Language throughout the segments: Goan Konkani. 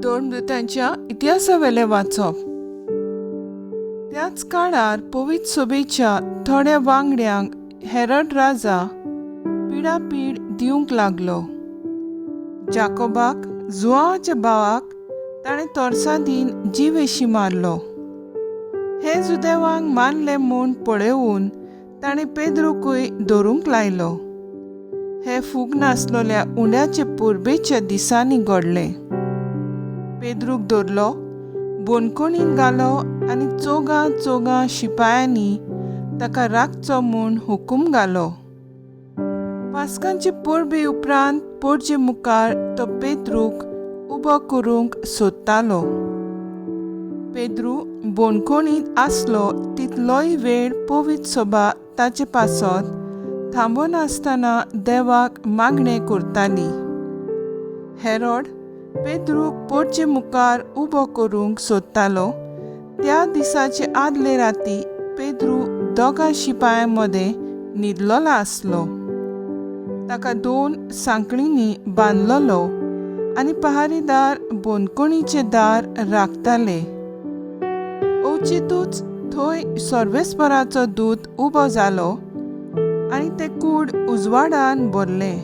धर्मदुतांच्या इतिहासावेलें वाचप. त्याच काळार पवित्र सभेच्या थोड्या वांगड्यांक हेरड राजा पिडापीड दिवंक लागलो. जाकोबाक, जुआंवाच्या भावाक, ताणें तोरसादीन जिवेशी मारलो. हें जुदेवांक मानलें म्हूण पळोवन ताणें पेद्रूकूय धरूंक लायलो. हें फूग नासलेल्या उंड्याचे परबेच्या दिसांनी घडलें. पेद्रूक धरलो, बंदखणींत घालो आनी चोगां चोगां शिपायांनी ताका राखचो म्हूण हुकूम घालो. पास्कांचे परबे उपरांत परजे मुखार तो पेद्रूक उबो करूंक सोदतालो. पेद्रू बंदखणींत आसलो तितलोय वेळ पवित्र सभा ताचे पासत थांबनासतना देवाक मागणें करताली. हेरोड पेद्रूक परजे मुखार उबो करूंक सोदतालो त्या दिसाचे आदले राती पेद्रू दोगां शिपायां मदें न्हिदलोलो आसलो. ताका दोन सांकळींनी बांदलोलो आनी पहारेदार बंदखणीचें दार राखताले. अवचितूच थंय सर्वेस्पराचो दूत उबो जालो आनी तें कूड उजवाडान भरलें.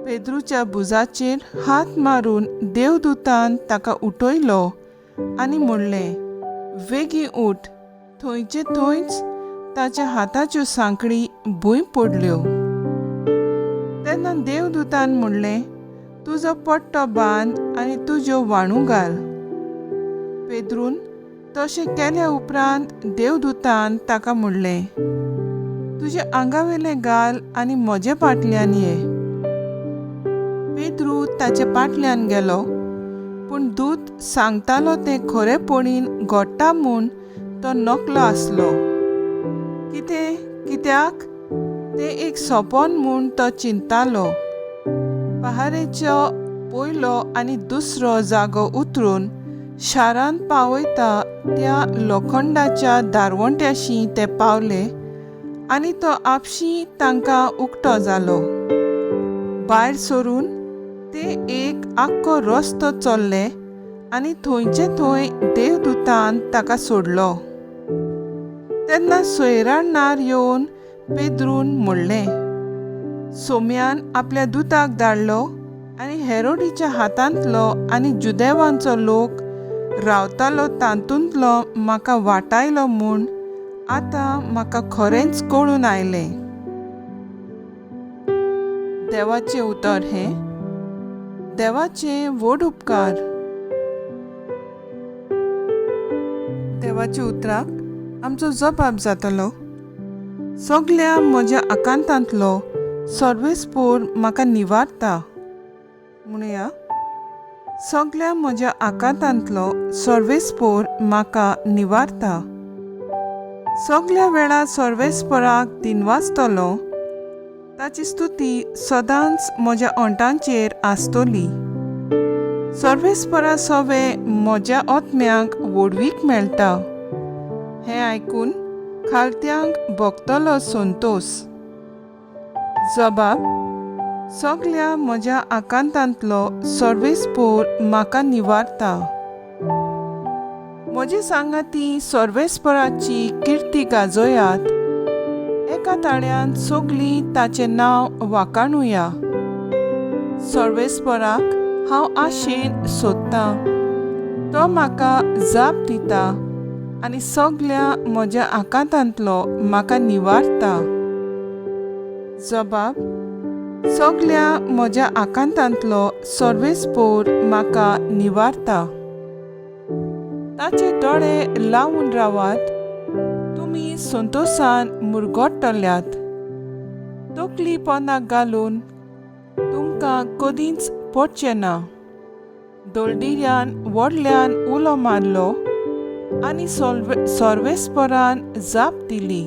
पेद्रूच्या भुजाचेर हात मारून देवदूतान ताका उठयलो आनी म्हणलें, वेगीं उठ. थंयचे थंयच ताच्या हाताच्यो सांकळी भूंय पडल्यो. तेन्ना देवदूतान म्हणलें, तुजो पट्टो बांद आनी तुज्यो व्हाणू घाल. पेद्रून तशें केल्या उपरांत देवदूतान ताका म्हणलें, तुज्या आंगावेलें घाल आनी म्हजे फाटल्यान ये. पेद्रू ताचे फाटल्यान गेलो, पूण दूत सांगतालो तें खरेपणीन घडटा म्हूण तो नकळो आसलो. कितें कित्याक तें एक सपन म्हूण तो चिंततालो. पहारेचो पयलो आनी दुसरो जागो उतरून शारांत पावयता त्या लोखंडाच्या दारवंट्याशी ते पावले आनी तो आपशी तांकां उक्तो जालो. भायर सरून ते एक आख्खो रस्तो चल्ले आनी थंयचे थंय देवदूतान ताका सोडलो. तेन्ना सोयराणार येवन पेद्रून म्हणलें, सोम्यान आपल्या दुताक धाडलो आनी हेरोडीच्या हातांतलो आनी जुदेवांचो लोक रावतालो तातूंतलो म्हाका वाटायलो म्हूण आतां म्हाका खरेंच कळून आयलें. देवाचें उतर हें. देवाचे व्हड उपकार. देवाच्या उतराक आमचो जबाब जातलो. सगल्या म्हज्या आकांतांतलो सर्वेस्पोर म्हाका निवारता. म्हणुया, सगल्या म्हज्या आकांतांतलो सर्वेस्पोर म्हाका निवारता. सगल्या वेळार सर्वेस्पराक दिनवासतलो. ताची स्तुती सदांच म्हज्या ओंठांचेर आसतली. सर्वेस्परा सवे म्हज्या आत्म्याक व्हडवीक मेळटा. हें आयकून खालत्यांक भोगतलो संतोस. जबाब, सगल्या म्हज्या आकांतांतलो सर्वेस्पोर म्हाका निवारता. म्हजे सांगाती सर्वेस्पराची किर्ती गाजयात. एका ताळ्यान सगलीं ताचें नांव वाखाणुया. सर्वेस्पराक हांव आशेन सोदतां, तो म्हाका जाप दिता आनी सगल्या म्हज्या आकांतांतलो म्हाका निवारता. जबाब, सगल्या म्हज्या आकांतांतलो सर्वेस्पोर म्हाका निवारता. ताचे दोळे लावन रावात, तुमी संतोसान मुरगट्टल्यात. तकली पोंदाक घालून तुमकां कदींच पडचें ना. दळडिऱ्यान व्हडल्यान उलो मारलो आनी सर्वेस्परान जाप दिली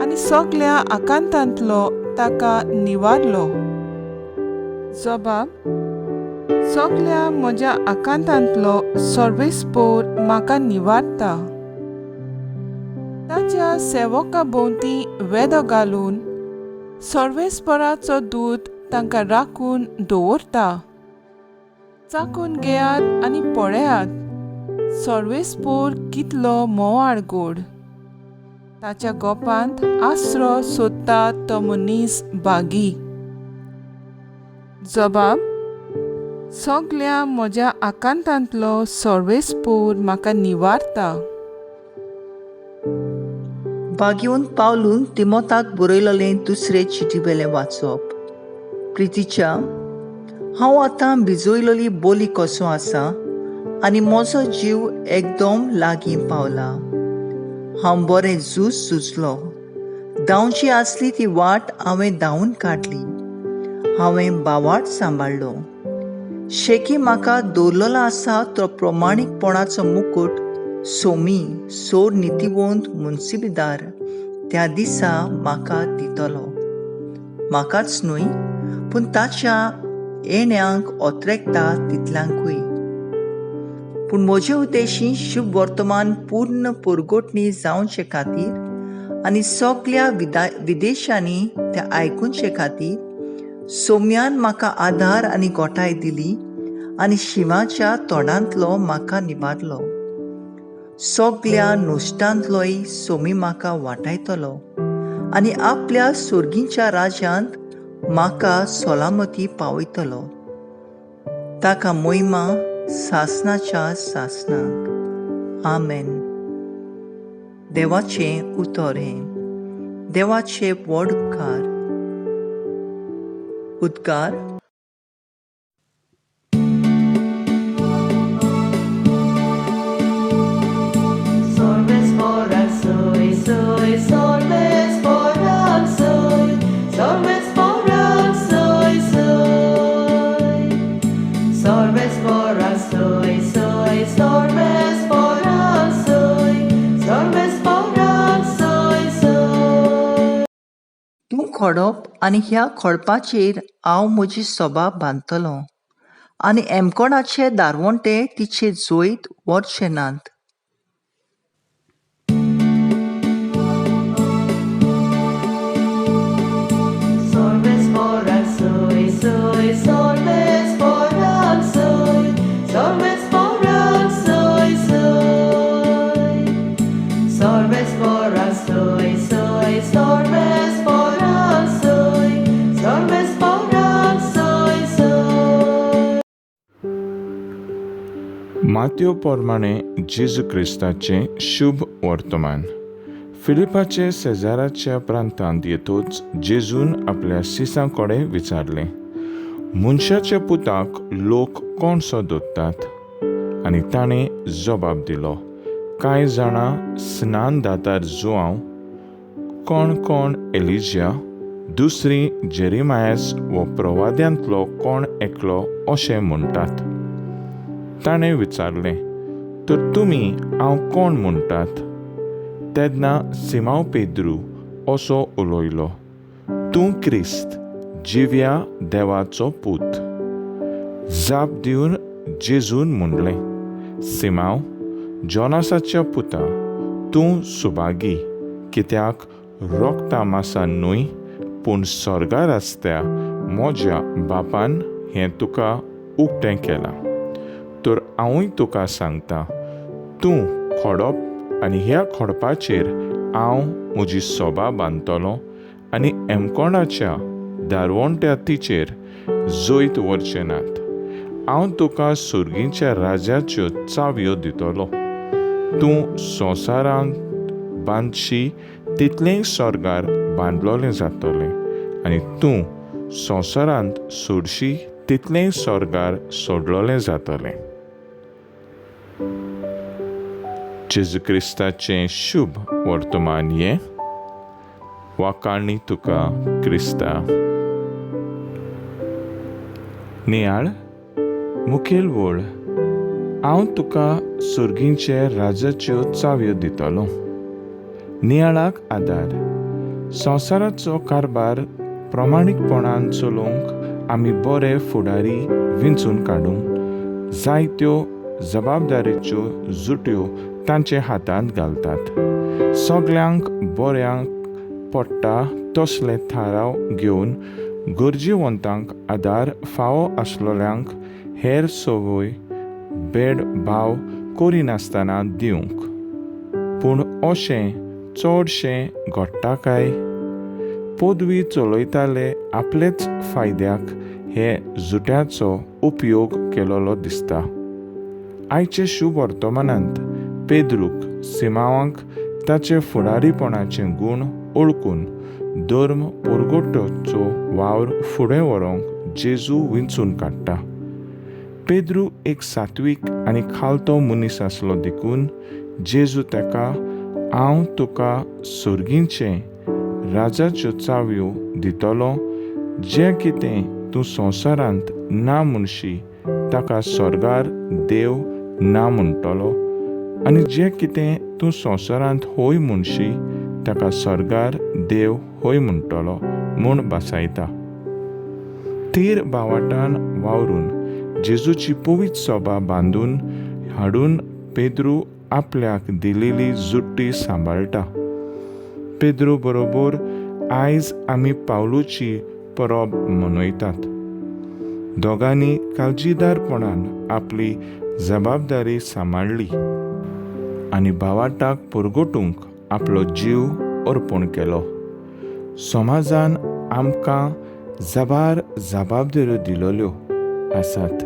आनी सगल्या आकांतांतलो ताका निवारलो. जबाब, सगल्या म्हज्या आकांतांतलो सर्वेस्पोर म्हाका निवारता. ताच्या सेवका भोंवती वेदो घालून सर्वेस्पराचो दूत तांकां राखून दवरता. चाकून घेयात आनी पळयात, सर्वेस्पोर कितलो म्होंवाळ गोड. ताच्या गोपांत आसरो सोदता तो मनीस भागी. जबाब, सगल्या म्हज्या आकांतांतलो सर्वेस्पोर म्हाका निवारता. बागेवन पावलून तिमोताक बरयलेलें दुसरे चिटीवेलें वाचप. प्रितीच्या, हांव आतां भिजयलेली बोली कसो आसा आनी म्हजो जीव एकदम लागीं पावला. हांव बरें झूज झुजलो, धांवची आसली ती वाट हांवें धांवून काडली, हांवें बावाट सांबाळ्ळो. शेकी म्हाका दवरलेलो आसा तो प्रमाणीकपणाचो मुकूट सोमी सोर नितीवंत मुन्सिबीदार त्या दिसा म्हाका दितलो. म्हाकाच न्हय पूण ताच्या येण्यांक ओत्रेकता तितल्यांकूय. पूण म्हजे उद्देशी शुभ वर्तमान पूर्ण पुरगोटणी जावचे खातीर आनी सगल्या विदेशांनी ते आयकुचे खातीर सोम्यान म्हाका आधार आनी गोठाय दिली आनी शिवाच्या तोंडांतलो म्हाका निवारलो. सगल्या नुस्तांतलोय सोमी म्हाका वाटायतलो आनी आपल्या सोर्गीच्या राज्यांत म्हाका सलामती पावयतलो. ताका मोहिमा सासनाच्या सासनाक. आमेन. देवाचें उतर हें. देवाचे व्हड उपकार. उद्गार. तूं खोडप आनी ह्या खोडपाचेर हांव म्हजी सभा बांदतलो आनी एमकोणाचे दारवंटे तिचे जैत व्हरचे नात. मात्यो प्रमाणे जेजू क्रिस्ताचें शुभ वर्तमान. फिलिपाचे सेजाराच्या प्रांतांत येतोच जेजून आपल्या सिसां कडेन विचारलें, मनशाच्या पुताक लोक कोणसो दोत्तात? आनी ताणें जबाब दिलो, कांय जाणां स्नान दातार जुआंव, कोण कोण एलिजिया, दुसरी जेरीमायस वो प्रवाद्यांतलो कोण एकलो अशें म्हणटात. ताणें विचारलें, तर तुमी हांव कोण म्हणटात? तेन्ना सिमांव पेद्रू असो उलयलो, तूं क्रिस्त, जिव्या देवाचो पूत. जाप दिवन जेजून म्हणलें, सिमांव, जॉनासाच्या पुता, तूं सुभागी, कित्याक रोगता मासान न्हय पूण स्वर्गार आसत्या म्हज्या बापान हें तुका उक्तें केलां. तर हांवूय तुका सांगता, तूं खोडप आनी ह्या खोडपाचेर हांव म्हजी सोबा बांदतलो आनी एमकोणाच्या दारवंट्या तिचेर जैत व्हरचे नात. हांव तुका सुर्गीच्या राजाच्यो चावयो दितलो. तूं संवसारांत बांदशी तितलेंय स्वर्गार बांदलोलें जातलें आनी तूं संवसारांत सोडशी तितलेंय स्वर्गार सोडलोलें जातलें. जेजू क्रिस्ताचें शुभ वर्तमान हें. वाकाणी तुका क्रिस्ता. नियाळ मुखेल वळ, हांव तुका सुर्गींचे राजाच्यो चावयो दितलो. नियाळाक आदार. संवसाराचो कारभार प्रमाणीकपणान चलोवंक आमी बरे फुडारी विंचून काडूंक जायत्यो जबाबदारीच्यो जुट्यो तांचे हातांत घालतात. सगल्यांक बऱ्यांक पडटा तसले थाराव घेवन गरजेवंतांक आदार फावो आसलेल्यांक हेर संवय बेड भाव करिनासतना दिवंक. पूण अशें चडशें घडटा काय? पदवी चलयताले आपलेच फायद्याक हे जुट्याचो उपयोग केलोलो दिसता. आयचे शुभ वर्तमानांत पेद्रूक सिमांवाक ताचे फुडारीपणाचे गूण ओळखून धर्म परगटोचो वावर फुडें व्हरूंक जेजू विंचून काडटा. पेद्रू एक सात्वीक आनी खालतो मनीस आसलो देखून जेजू ताका हांव तुका सर्गींचें राजाच्यो चावयो दितलो, जें कितें तूं संवसारांत ना म्हणशी ताका स्वर्गार देव ना म्हणटलो आनी जें कितें तूं संवसारांत होय म्हणशी ताका स्वर्गार देव होय म्हणटलो म्हूण भासायता. थीर भावाटान वावरून जेजूची पवित्र सभा बांदून हाडून पेद्रू आपल्याक दिलेली जुट्टी सांबाळटा. पेद्रू बरोबर आयज आमी पावलूची परब मनयतात. दोगांनी काळजीदारपणान आपली जबाबदारी सांबाळ्ळी आनी भावाटाक परगटूंक आपलो जीव अर्पण केलो. समाजान आमकां जबार जबाबदाऱ्यो दिलोल्यो आसात.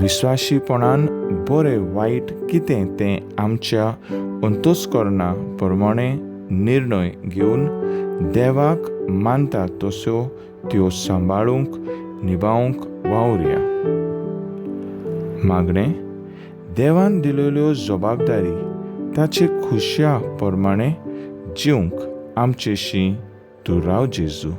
विस्वाशीपणान बरें वायट कितें तें आमच्या अंतस्करणा प्रमाणे निर्णय घेवन देवाक मानता तश्यो त्यो सांबाळूंक निभावंक वावुरया. मागणें, देवान दिलेल्यो जबाबदारी ताचे खुशया प्रमाणे जिवंक आमचेशी तूं राव जेजू.